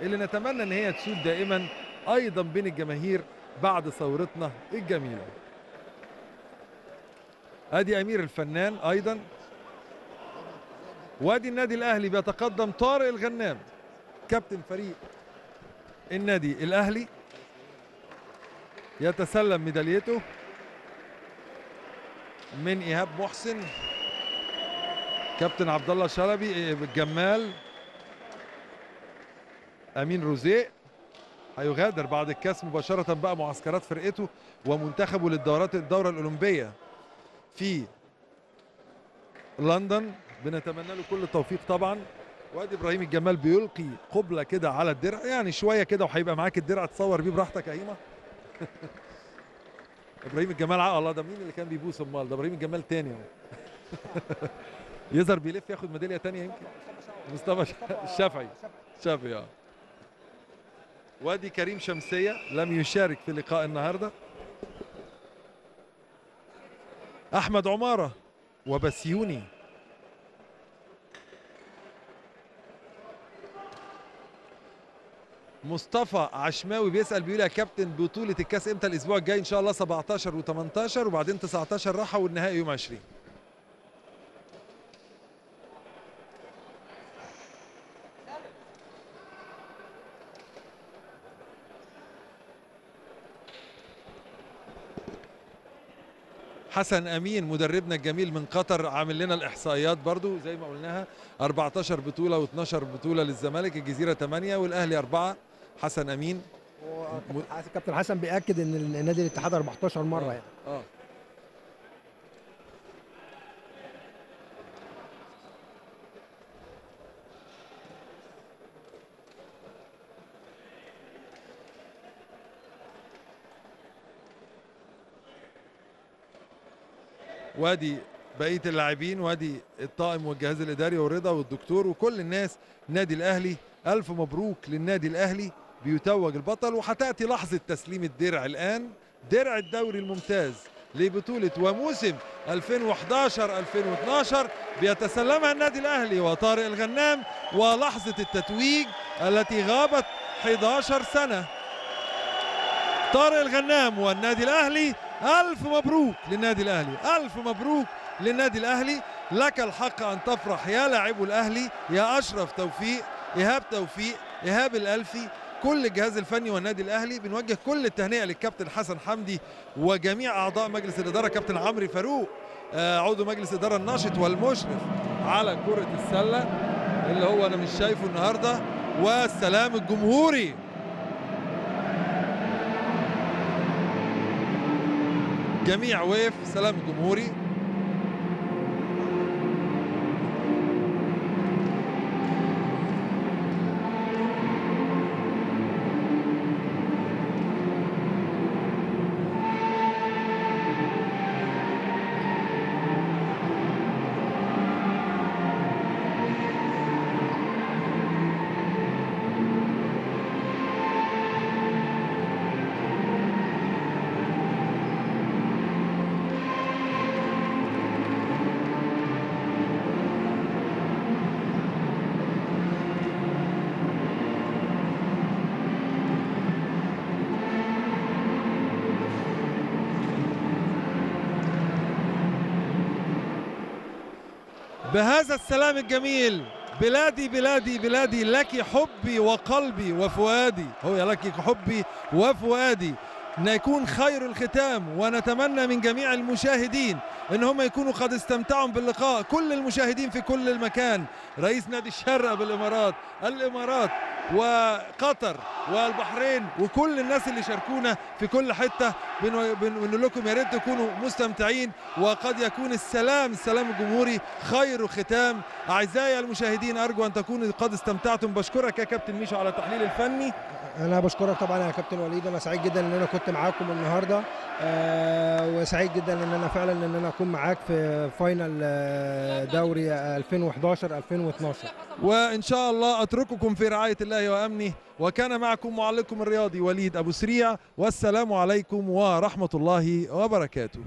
اللي نتمنى ان هي تسود دائما ايضا بين الجماهير بعد ثورتنا الجميلة. ادي امير الفنان ايضا. وادي النادي الاهلي بيتقدم طارق الغنام كابتن فريق النادي الاهلي يتسلم ميداليته من ايهاب محسن، كابتن عبد الله شلبي، الجمال، امين روزيق هيغادر بعد الكاس مباشرة بقى معسكرات فرقته ومنتخبه للدورات الدورة الاولمبية في لندن. بنتمنى له كل التوفيق طبعا. وادي ابراهيم الجمال بيلقي قبله كده على الدرع، يعني شوية كده وهيبقى معاك الدرع تصور بيه براحتك يا هيما. ابراهيم الجمال، الله ده مين اللي كان بيبوس امال؟ ده ابراهيم الجمال تاني اهو. يظهر بيلف ياخد ميدالية تانية يمكن. مصطفى الشافعي، شافعي اه. وادي كريم شمسية لم يشارك في لقاء النهارده. احمد عمارة وبسيوني. مصطفى عشماوي بيسأل بيقول يا كابتن بطولة الكاس امتى؟ الاسبوع الجاي ان شاء الله 17 و18 وبعدين 19 راحة والنهائي يوم 20. حسن امين مدربنا الجميل من قطر عامل لنا الاحصائيات برضو زي ما قلناها، 14 بطوله و12 بطوله للزمالك، الجزيرة 8 والاهلي 4. حسن امين، كابتن حسن بياكد ان النادي الاتحاد 14 مرة يعني. وادي بقية اللاعبين، وادي الطاقم والجهاز الاداري ورضا والدكتور وكل الناس. نادي الاهلي، الف مبروك للنادي الاهلي بيتوج البطل. وهتاتي لحظة تسليم الدرع الان، درع الدوري الممتاز لبطولة وموسم 2011 2012 بيتسلمها النادي الاهلي وطارق الغنام، ولحظة التتويج التي غابت 11 سنة. طارق الغنام والنادي الاهلي، ألف مبروك للنادي الأهلي، ألف مبروك للنادي الأهلي. لك الحق أن تفرح يا لاعبو الأهلي، يا أشرف توفيق، إيهاب توفيق، إيهاب الألفي، كل الجهاز الفني والنادي الأهلي. بنوجه كل التهنئة للكابتن حسن حمدي وجميع أعضاء مجلس الإدارة، كابتن عمرو فاروق عضو مجلس الإدارة الناشط والمشرف على كرة السلة اللي هو أنا مش شايفه النهاردة، والسلام الجمهوري. جميع وقف سلام الجمهوري. بهذا السلام الجميل، بلادي بلادي بلادي لك حبي وقلبي وفؤادي، هو لك حبي وفؤادي. نكون خير الختام، ونتمنى من جميع المشاهدين ان هم يكونوا قد استمتعوا باللقاء. كل المشاهدين في كل المكان، رئيس نادي الشارقة بالامارات، الامارات وقطر والبحرين، وكل الناس اللي شاركونا في كل حتة، بنقول لكم يا ريت تكونوا مستمتعين، وقد يكون السلام، السلام الجمهوري خير ختام. اعزائي المشاهدين، ارجو ان تكونوا قد استمتعتم. بشكرك يا كابتن ميشو على التحليل الفني. انا بشكرك طبعا يا كابتن وليد، انا سعيد جدا ان انا كنت معاكم النهارده، وسعيد جدا ان انا فعلا ان انا اكون معاك في final دوري 2011 2012. وان شاء الله اترككم في رعاية الله وامنه، وكان معكم معلقكم الرياضي وليد ابو سريع، والسلام عليكم ورحمة الله وبركاته.